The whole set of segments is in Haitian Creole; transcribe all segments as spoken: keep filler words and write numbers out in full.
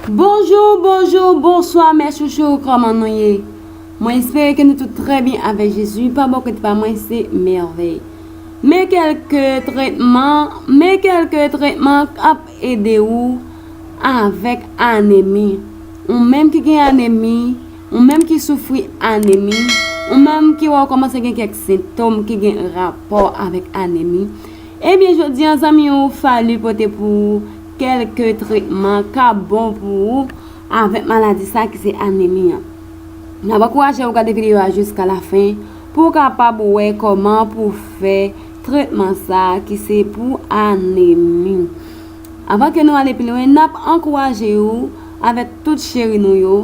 Bonjou, bonjou, bonswa, mè chouchou, kòman nou ye? Mwen espere ke nou tout trè byen avèk Jezi. Pa bò kote pa mwen, se Mèvèy. Men kèlke tretman, men kèlke tretman k ap ede ou avèk anemi. Ou menm ki gen anemi, ou menm ki soufri anemi, ou menm ki wè w kòmanse gen kèk sentòm ki gen rapò avèk anemi, ebyen, jodi a, zanmi ou Fally pote pou ou kèlke tretman k ap bon pou ou avèk maladi sa ki se anemi an. N ap ankouraje w gade videyo a jiska lafen pou w kapab wè kòman pou w fè tretman sa ki se pou anemi. Anvan ke nou ale pi lwen, n ap ankouraje w avèk tout cheri nou yo.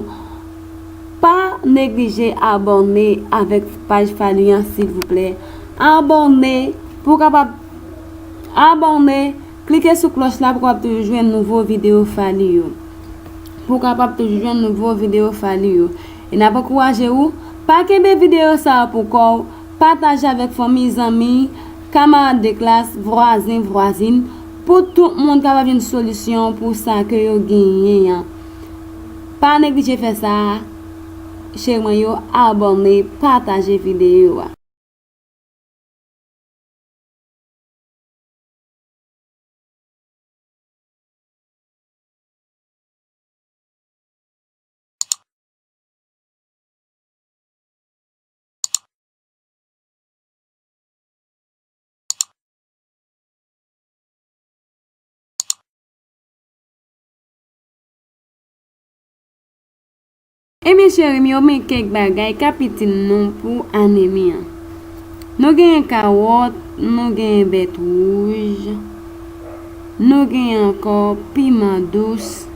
Pa neglije abòne avèk paj Fally an, silvouplè. Abòne pou w kapab abòne, klike sou klòch la pou w kapab toujou jwenn nouvo videyo Fally yo. Pou w kapab toujou jwenn nouvo videyo Fally yo. E n ap ankouraje w, pa kenbe videyo sa a pou kò w, pataje avèk fanmi, zanmi, kamarad de klas, vwazen, vwazin, pou tout moun kapab jwenn solisyon pou sa ke yo genyen an. Pa neglije fè sa, cheri mwen yo, abòne, pataje videyo a. Ebyen, cheri m yo, men kèk bagay k ap itil nou pou anemi an. Nou genyen kawòt, nou genyen bèt wouj, nou genyen ankò piman dous,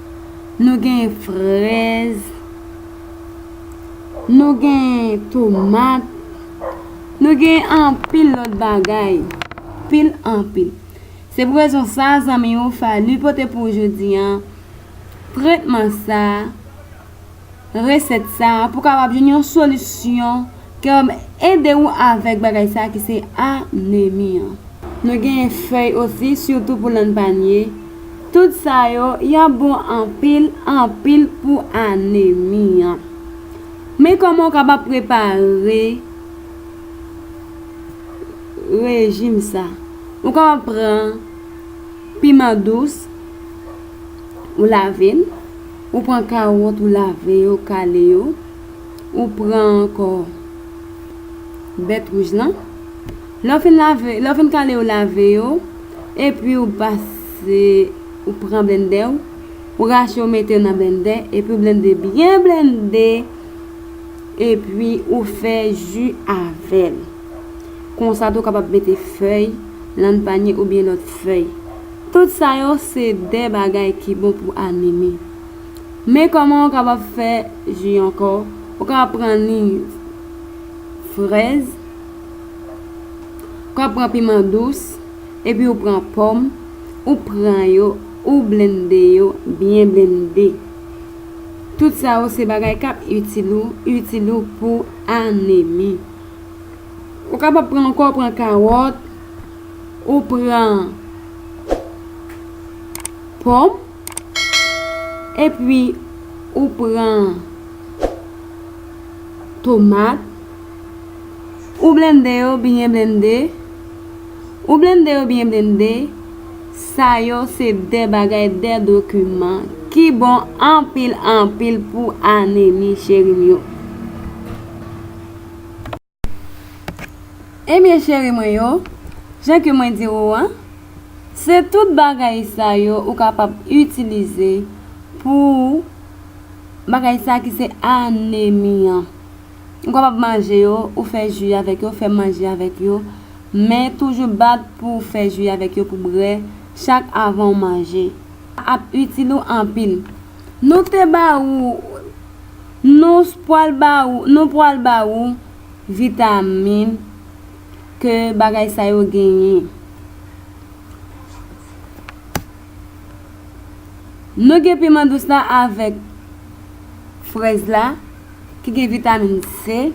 nou genyen frèz, nou genyen tomat, nou genyen anpil lòt bagay, pil anpil. Se pou rezon sa, zanmi ou Fally pote pou ou jodi a, tretman sa, resèt sa, pou kapab jwenn yon solisyon ki ap ede ou avèk bagay sa ki se anemi an. Nou genyen fèy osi, sitou pou lann panye. Tout sa yo, y ap bon anpil, anpil pou anemi an. Men kòman w kapab prepare rejim sa. Ou kapab pran piman dous, ou lave l, ou pran kawòt, ou lave yo, kale yo, ou pran ankò bèt wouj lan. Lè w fin lave, lè w fin kale yo, lave yo, epi ou pase, ou pran blendè w, ou rache, ou mete yo nan blendè, epi ou blende byen blende. Epi ou fè ji avè l. Konsa tou w kapab mete fèy, lann panye oubyen lòt fèy. Tout sa yo se de bagay ki bon pou anemi. Men kòman w kapab fè ji ankò? Ou kapab pran ni frèz, ou kapab pran piman dous, epi ou pran pòm, ou pran yo, ou blende yo, byen blende. Tout sa yo se bagay k ap itil ou, itil ou pou anemi. Ou kapab pran ankò, pran kawòt, ou pran pòm, epi ou pran tomat, ou blende yo, byen blende. Ou blende yo byen blende. Sa yo se de bagay, de dokiman ki bon anpil, anpil pou anemi, cheri m yo. Ebyen, cheri mwen yo, jan ke mwen di ou an, se tout bagay sa yo ou kapab itilize pou bagay sa ki se anemi an. Ou kapab manje yo, ou fè ji avèk yo, fè manje avèk yo, men toujou bat pou w fè ji avèk yo pou w bwè chak avan w manje. Ap itil ou anpil. Nou te ba ou, nou Nou pral ba ou, nou pral ba ou vitamin ke bagay sa yo genyen. Nou gen piman dous la avèk frèz la ki gen vitamin C.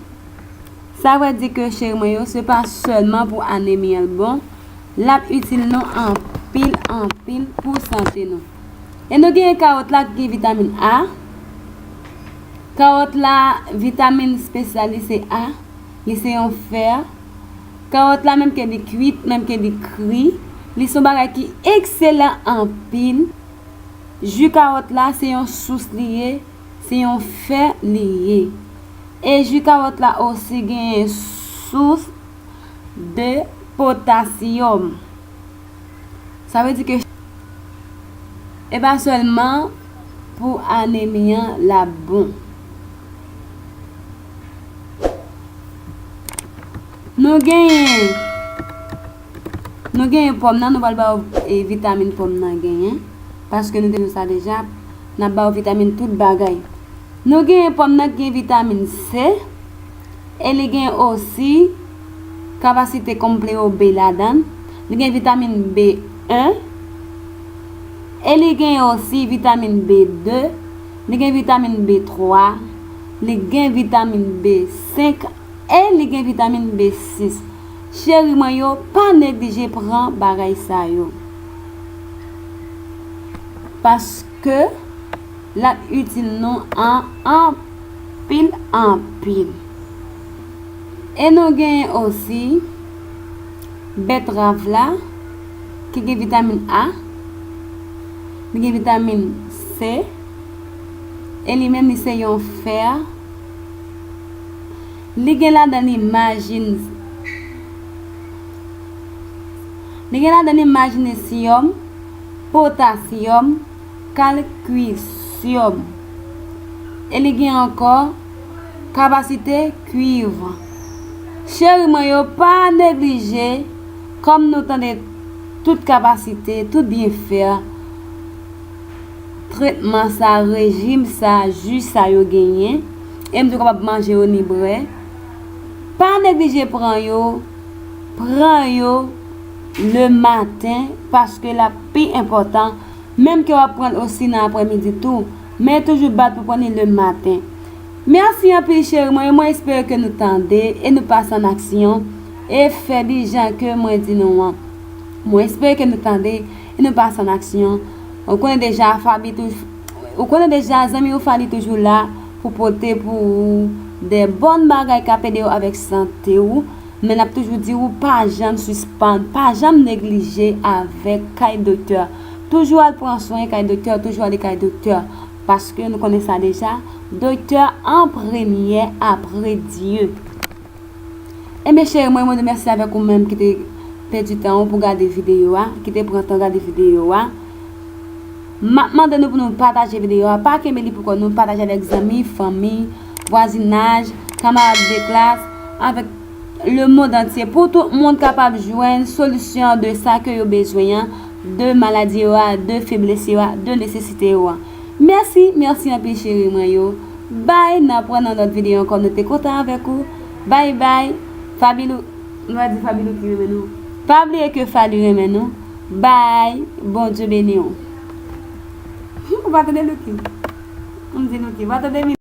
Sa vle di ke, cheri mwen yo, se pa sèlman pou anemi an l bon, l ap itil nou anpil, anpil pou sante nou. E nou gen kawòt la ki gen vitamin A. Kawòt la, vitamin espesyal li se A. Li se yon fè. Kawòt la, menm ke li kwit, menm ke li kri, li se yon bagay ki ekselan anpil. Ji kawòt la, se yon sous li ye, se yon fè li ye. E ji kawòt la osi genyen sous de potasyòm. Sa vle di ke e pa sèlman pou anemi an l ap bon. Nou genyen, nou genyen pòm nan, nou pral ba w, e, vitamin pòm nan genyen, paske nou te di sa deja, n ap ba w vitamin tout bagay. Nou genyen pòm nan ki gen vitamin C, e li gen osi kapasite konplewo B ladan l. Li gen vitamin B en, e li gen osi vitamin B de, li gen vitamin B twa, li gen vitamin B senk, e li gen vitamin B sis. Cheri mwen yo, pa neglije pran bagay sa yo. Paske l ap itil nou an anpil, anpil. E nou genyen osi bètrav la, ki gen vitamin A, li gen vitamin C, e li menm li se yon fè. Li gen ladan li majin-, li gen ladan li majnesyòm, potasyòm, kalsisyòm. E li gen ankò kapasite kwiv. Cheri mwen yo, pa neglije, kòm nou tande tout kapasite, tout byenfè tretman sa, rejim sa, ji sa yo genyen, e m di w kapab manje yo ni bwè. Pa neglije pran yo, pran yo le maten, paske l ap pi enpòtan, menm ke w ap pran l osi nan aprèmidi tou, men toujou bat pou pran li le maten. Mèsi anpil, cheri mwen, e mwen espere ke nou tande e nou pase an aksyon e fè li jan ke mwen di nou an. Mwen espere ke nou tande e nou pase an aksyon. Ou konnen deja, Faby tou-, ou konnen deja, zanmi w Fally toujou la pou pote pou ou de bòn bagay k ap ede w avèk sante w. Men n ap toujou di w pa janm sispann, pa janm neglije avèk kay doktè. Toujou al pran swen kay doktè, toujou ale kay doktè. Paske nou konnen sa deja, doktè an premye apre Dye. Enben, cheri mwen, mwen di mèsi avèk ou menm ki te pèdi tan ou pou gade videyo a, ki te pran tan gade videyo a. M ap mande nou pou nou pataje videyo a, pa kenbe li pou kò nou, pataje avèk zanmi, fanmi, vwazinaj, kamarad de klas, avèk le monde entier, pou tout moun kapab jwenn solisyon de sa ke yo bezwen an, de maladi yo a, de feblès yo a, de nesesite yo a. Mèsi, mèsi anpil cheri mwen yo. Bye, n ap wè nan lòt videyo ankò, nou te kontan avèk ou. Bye bye. Fabilou, nou a di Fabilou ki renmen nou. Pa bliye ke Fally renmen nou. Bye, Bondye beni w. Ou pa tande Louky? M di Louky, pa tande